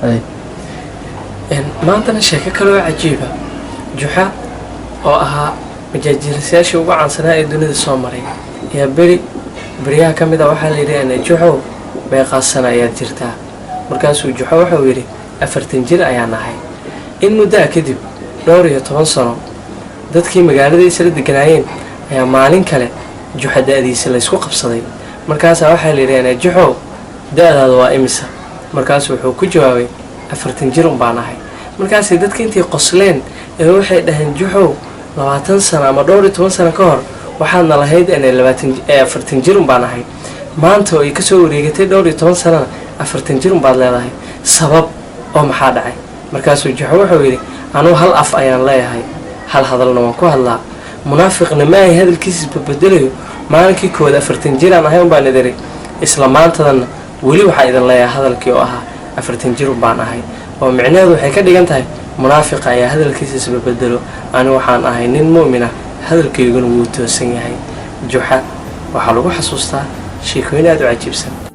Ay. Maantana sheeko kale oo cajiiba. Juxa oo ahaa majaajiilasayaashii ugu caansanaa ee dunida soo maray ayaa beri beryaha ka mid ah waxaa la yidhi, "Juxow, meeqaa sana ayaad jirtaa?" Markaasuu Juxo waxau yidhi, "40 jir ayaan ahay." In muddo ah kadib, dhowr iyo toban sano, dadkii magaalada isla deganaayeen ayaa maalin kale Juxa da-diisa laysku qabsaday. Markaasaa waxaa la yidhi, "Juxow, da-daada waa imisa?" Markaasuu wuxuu ku jawaabay, "40 jir un baan ahay." Markaasay dadka intay qosleen ee waxay dhaheen, "Juxow, 20 sano ama dhowr iyo toban sano ka hor waxaadna lahayd 40 jir un baan ahay. Maanta oo ay kasoo wareegatay dhowr iyo toban sanona 40 jir unbaad leedahay. Sabab oo maxaa dhacay?" Markaasuu Juxo wuxuu yidhi, "Anuu hal af ayaan leeyahay, hal hadalna waan ku hadlaa. Munaafiqna ma ahay hadalkiisa isbabedelayo. Maalinkii koowaad 40 jiraan ahay unbaan idiri, isla maantadanna weli waxaa idin leeyahay hadalkii oo ahaa 40 jir unbaan ahay." Oo micnaheedu waxay ka dhigan tahay, munaafiqa ayaa hadalkiisa isbabedelo, ani waxaan ahay nin mu'min ah, hadalkayguna wuu toosan yahay. Juxa waxaa lagu xasuustaa sheekooyin aada u cajiibsan.